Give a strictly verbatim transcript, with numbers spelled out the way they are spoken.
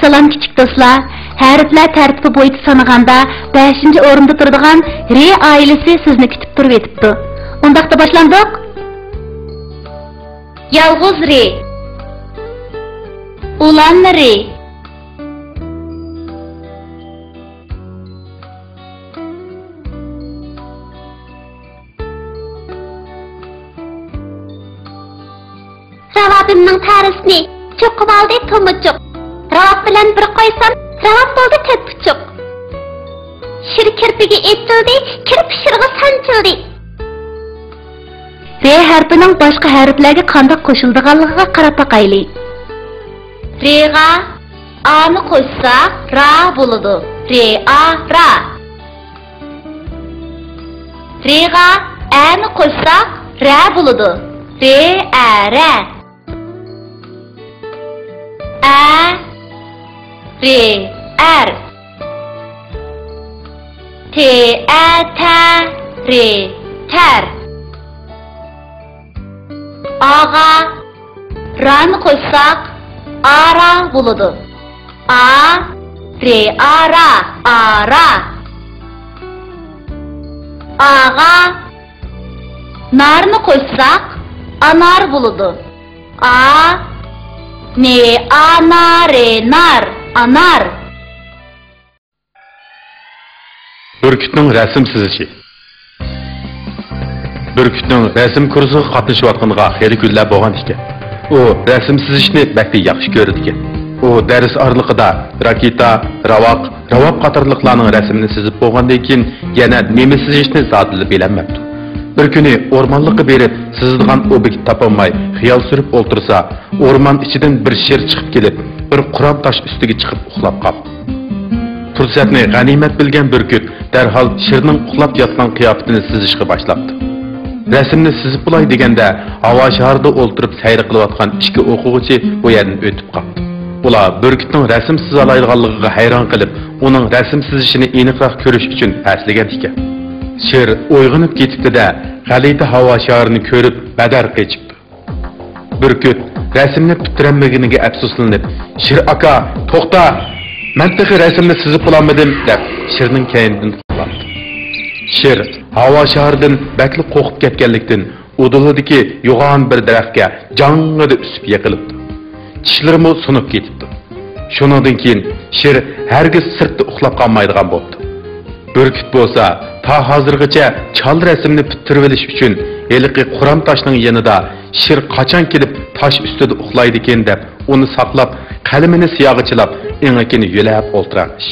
سالام كىچىك دوستلار، ھەرپلەر تەرتىپى بويىچە سانىغاندا بەشىنچى ئورۇندا تۇرىدىغان رې ئائىلىسى سىزنى كۈتۈپ تۇرۇۋېتىپتۇ. ئۇنداقتا باشلاندۇق. يالغۇز رې. ئۇلانما رې. راۋابىمنىڭ تەرىسىنى چوقۇۋالدى تومۇچۇق. راۋاب بىلەن بىر قويسام، راۋاب بولدى تۆت پۇچۇق. شىر كىرپىكى ئېچىلدى، كىرپىك شىرغا سانچىلدى. رې ھەرپىنىڭ باشقا ھەرپلەرگە قانداق قوشۇلىدىغانلىقىغا قاراپ باقايلى. رېغا ئانى قوشساق، را بولىدۇ. رې ئا، را. رېغا ئەنى قوشساق، رە بولىدۇ. رې ئە، رە. ئە، رې، ئەر. تې ئە، تە، رې، تەر. ئاغا رانى قوشساق، ئارا بولىدۇ. ئا، رې، ئارا، ئارا. ئاغا نارنى قوشساق، ئانار بولىدۇ. ئا، نې، ئا، نا، رې، نار، ئانار. بۈركۈتنىڭ رەسىم سىزىشى. بۈركۈتنىڭ رەسىم كۇرسىغا قاتنىشىۋاتقىنىغا خېلى كۈنلەر بولغان ئىكەن. ئۇ رەسىم سىزىشنى بەكلا ياخشى كۆرىدىكەن. ئۇ دەرس ئارىلىقىدا راكېتا، راۋاق، راۋاب قاتارلىقلارنىڭ رەسىمىنى سىزىپ بولغاندىن كېيىن، يەنە نېمە سىزىشنى زادىلا بىلەلمەپتۇ. بىر كۈنى ئورمانلىققا بېرىپ، سىزىدىغان ئوبيېكت تاپالماي خىيال سۈرۈپ ئولتۇرسا، ئورمان ئىچىدىن بىر شىر چىقىپ كېلىپ، بىر قۇرام تاش ئۈستىگە چىقىپ ئۇخلاپ قاپتۇ. پۇرسەتنى غەنىيمەت بىلگەن بۈركۈت دەرھال شىرنىڭ ئۇخلاپ ياتقان قىياپىتىنى سىزىشقا باشلاپتۇ. رەسىمنى سىزىپ بولاي دېگەندە، ھاۋا شارىدا ئولتۇرۇپ سەير قىلىۋاتقان ئىككى ئوقۇغۇچى بۇ يەردىن ئۆتۈپ قاپتۇ. ئۇلار بۈركۈتنىڭ رەسىم سىزالايدىغانلىقىغا ھەيران قېلىپ، ئۇنىڭ رەسىم سىزىشىنى ئېنىقراق كۆرۈش ئۈچۈن پەسلىگەن ئىكەن. شىر ئويغىنىپ كېتىپتۇ-دە، غەلىتە ھاۋا شارىنى كۆرۈپ بەدەر قېچىپتۇ. بۈركۈت رەسىمنى پۈتتۈرەلمىگىنىگە ئەپسۇسلىنىپ، «شىر ئاكا، توختا! مەن تېخى رەسىمنى سىزىپ بولالمىدىم!» دەپ، شىرنىڭ كەينىدىن قوۋلاپتۇ. شىر ھاۋا شارىدىن بەكلا قورقۇپ كەتكەنلىكتىن، ئۇدۇلىدىكى يوغان بىر دەرەخكە جاڭڭىدە ئۈسۈپ يىقىلىپتۇ. چىشلىرىمۇ سۇنۇپ كېتىپتۇ. شۇنىڭدىن كېيىن شىر ھەرگىز سىرتتا ئۇخلاپ قالمايدىغان بوپتۇ. بۈركۈت بولسا تا ھازىرغىچە چال رەسىمنى پۈتتۈرۈۋېلىش ئۈچۈن ھېلىقى قۇرام تاشنىڭ يېنىدا شىر قاچان كېلىپ تاش ئۈستىدە ئۇخلايدىكىن دەپ ئۇنى ساقلاپ، قەلىمىنى سىياغا چىلاپ، ئېڭىكىنى يۆلەپ ئولتۇرارمىش.